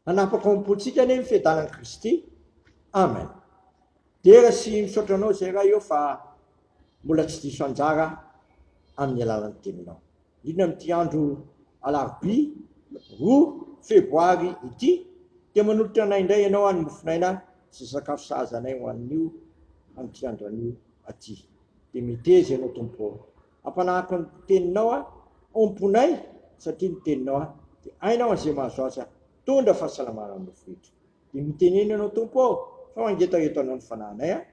Hanapaka ao am-pontsika anie ny fiadanan'i Kristy. Amen. Dera sy misaotra anao izay Ray ô fa mbola tsy diso anjara amin'ny alalan'ny teninao. Indrindra amin'ity andro alarobia 2 febroary ity dia manolotra anay indray ianao any mofonaina sy sakafo sahaza anay ho an'io amin'ity andro anio aty. Dia meteza ianao Tompo ô. Ampanahako ny teninao aho ao am-ponay satria ny teninao aho dia aina ho an'izay mahazo azy aho. Tondra fahasalamana amin'ny nofo rehetra. Dia mitenena ianao Tompo ô fa mangetaheta anao ny fanahinay aho.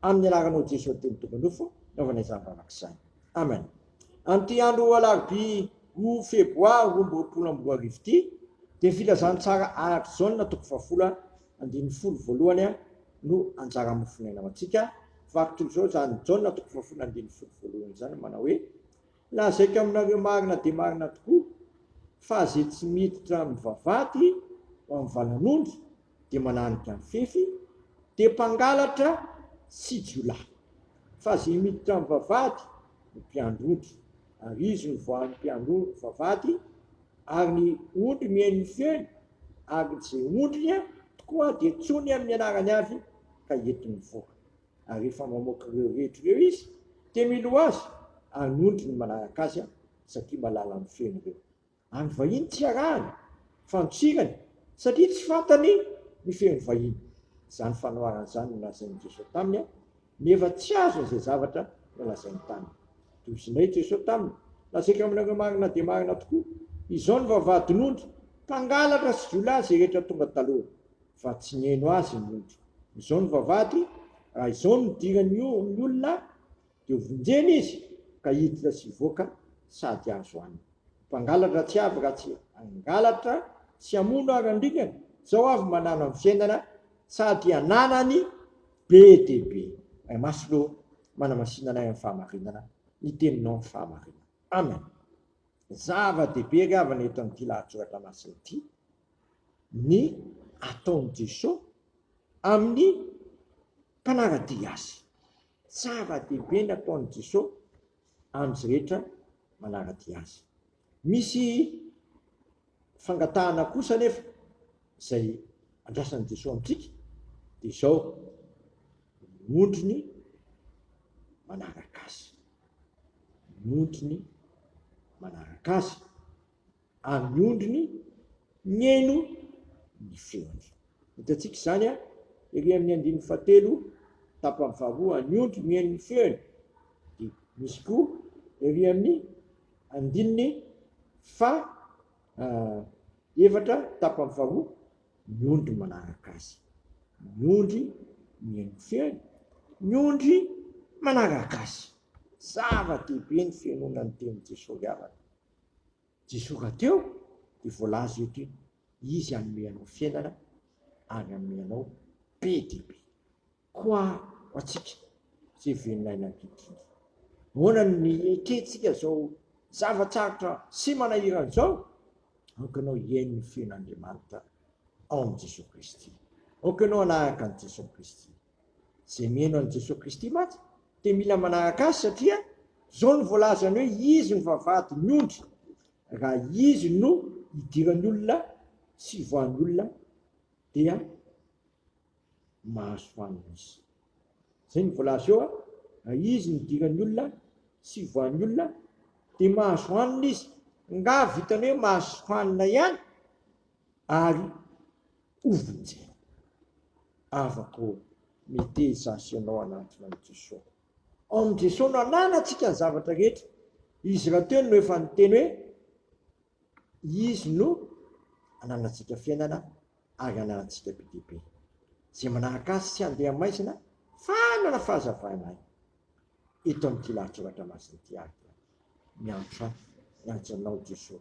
Amin'ny anaranao Jesoa Teny tonga nofo naovana izany vavaka izany. Amen. Amin'ity andro alarobia 2 febroary 2022 ity dia ny filazantsara araka Jaona toko fahafolo andininy 10 voalohany no anjara mofonaina ho antsika. Vaky toy izao izany Jaona toko fahafolo andininy 10 voalohany izany manao hoe, Lazaiko aminareo marina dia marina tokoa fa izay tsy miditra amin'ny vavahady ho amin'ny valan'ondry dia mananika ny fefy, dia mpangalatra sy jiolahy. Fa izay miditra amin'ny vavahady no mpiandry ondry, ary izy no voahan'ny mpiandry vavahady, ary ny ondry mihaino ny feony, ary izay ondriny tokoa dia antsoiny amin'ny anarany avy ka entiny mivoaka. Ary rehefa mamoaka ireo rehetra ireo izy, dia miloha azy, ary ny ondriny manaraka azy, satria mahalala ny feony ireo. Ary ny vahiny tsy arahany, fa nitsirany, satria tsy fantany ny feon'ny vahiny. Izany fanoharana izany no nolazain'i Jesoa taminy, nefa tsy azony izay zavatra nolazainy taminy. Tohizinay Jesoa taminy, Lazaiko aminareo marina dia marina tokoa, izao ny vavahadin'ondry, mpangalatra sy jiolahy izay rehetra tonga taloha, fa tsy nihaino azy ny ondry. Izao ny vavahady, raha izao no nidiran'ny olona, dia ho vonjena izy ka hiditra sy hivoaka sady hahazo hanina. Mpangalatra tsy avy raha tsy hangalatra sy hamono ary handringana, izao avy manana ny fiainana sady hananany be dia be. Ray Masina ô, manamasina anay amin'ny fahamarinana, ny teninao ny fahamarinana. Amen. Zava-dehibe ry havana eto amin'ity lahatsoratra masina ity ny ataon'i Jesoa amin'ny mpanara-dia azy. Zava-dehibe ny ataon'i Jesoa amin'izay rehetra manara-dia Azy. Misy fangatahana kosa anefa izay andrasan'i Jesoa amintsika, dia izao, ny ondriny manaraka Azy. Ny ondriny manaraka Azy. Ary ny ondriny mihaino ny feony. Hitantsika izany ery amin'ny andininy fahatelo tapany faharoa, ny ondry mihaino ny feony. Dia misy koa ery amin'ny andininy faha efatra tapany faharoa, ny ondry manaraka azy. Ny ondry mihaino ny feony, ny ondry manaraka azy. Zava-dehibe ny fihainoana ny tenin'i Jesoa ry havana. Jesoa rahateo dia voalaza eto hoe Izy hanome anao fiainana ary hanome anao be dia be. Koa ho antsika izay velona aina ankehitriny, ahoana no niekentsika izao zava-tsarotra sy manahirana izao? Aoka ianao hihaino ny feon'Andriamanitra ao amin'i Jesoa Kristy. Aoka ianao hanaraka an'i Jesoa Kristy. Izay mihaino an'i Jesoa Kristy mantsy dia mila manaraka Azy satria izao no voalazany hoe Izy no vavahadin'ny ondry, raha Izy no idiran'ny olona sy ivoahan'ny olona dia mahazo hanina izy. Izay no voalaza eo, raha Izy no idiran'ny olona sy ivoahan'ny olona dia mahazo hanina izy. Nga vitany hoe mahazo hanina ihany ary hovonjena. Havako meteza sy ianao hanantona an'i Jesoa. Ao amin'i Jesoa no ananantsika ny zavatra rehetra. Izy rahateo no efa niteny hoe Izy no ananantsika fiainana ary ananantsika be dia be. Izay manaraka Azy tsy handeha maizina fa hanana fahazavana aina. Eto amin'ity lahatsoratra masina ity ary dia miantso ahy, miantso anao Jesoa.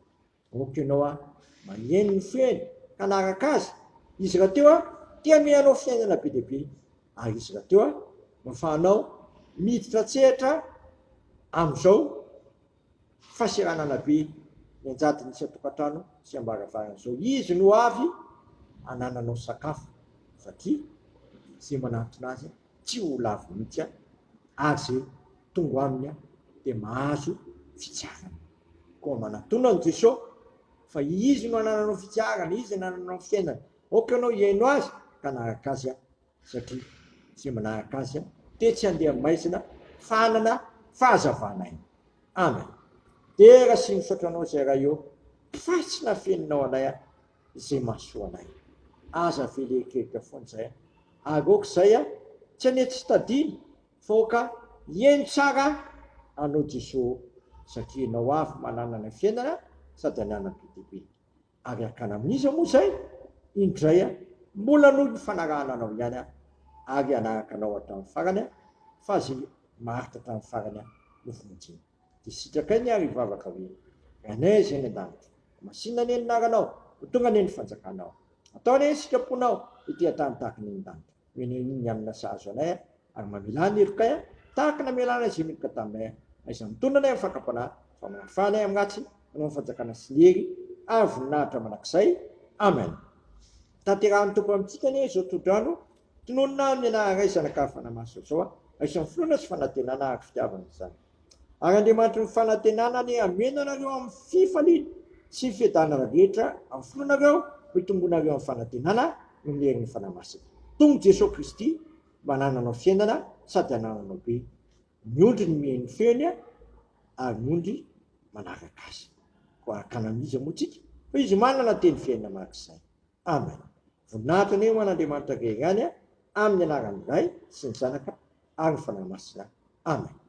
Ok ianao a, maneno ny feony ka hanaraka azy, izy rahateo a te hanome anao fiainana be dia be, ary izy rahateo a no afahanao miditra an-tsehatra amin'izao fahaseranana be mianjady ny isan-tokantrano sy am-baravarana izao, izy no avy hanananao sakafo satria izay manantona azy tsy ho lavo mihitsy ary izay tonga aminy dia mahazo fitsarana. Koa manatona an'i Jesoa. Fa Izy no anananao fitsaharana, Izy no anananao fiainana. Aoka ianao hihaino Azy ka hanaraka Azy satria izay manaraka Azy dia tsy handeha maizina fa hanana fahazavana aina. Amen. Dera sy misaotra Anao izay Ray ô, fa tsy nafeninao anay izay mahasoa anay. Aza avela hieritreritra foana izay ary aoka izay tsy anie tsy tadino fa aoka hihaino tsara Anao Jesoa ô, satria Ianao avy mananana fiainana sady ananana be dia be. Ary hakana amin'iza moa izay? Indray aho, mbola noho ny fanarahana anao ihany aho, ary hanaraka anao hatramin'ny farany aho, fa izay maharitra hatramin'ny farany aho no vonjena. Dia sitrakay ny ary hivavaka hoe, Rainay izay any an-danitra, homasinina anie ny anaranao, ho tonga anie ny fanjakanao. Atao anie ny sitraponao ety an-tany tahaka ny any an-danitra. Omena ny hanina sahaza anay ary mamelà ny helokay tahaka ny namelànay izay meloka taminay. Aiza mitondra anay amin'ny fakam-panahy, fa manafaha anay amin'ny ratsy, hanao ny fanjakana sy ny hery ary voninahitra mandrakizay. Amen. Tanterahan'ny Tompo amintsika anie izao tsodrano tononina amin'ny anaran'ny Ray, Zanaka ary Fanahy Masina izao, aisan'ny finoana sy fanantenana ary fitiavana izany. Ary Andriamanitry ny fanantenana anie hameno anareo amin'ny fifaliana sy ny fiadanana rehetra amin'ny finoanareo ho hitomboanareo amin'ny fanantenana noho ny herin'ny Fanahy Masina. Tompo Jesoa Kristy mba hanananao fiainana sady hanananao be. Ny ondry ny mihaino ny feony ary ny ondry manaraka azy. Koa hakana amin'iza moa tsika? Fa izy manana teny fiainana mandrakizay. Amen. Voninahitra anie ho an'Andriamanitra irery ihany amin'ny anaran'ny Ray sy ny Zanaka ary ny Fanahy Masina. Amen.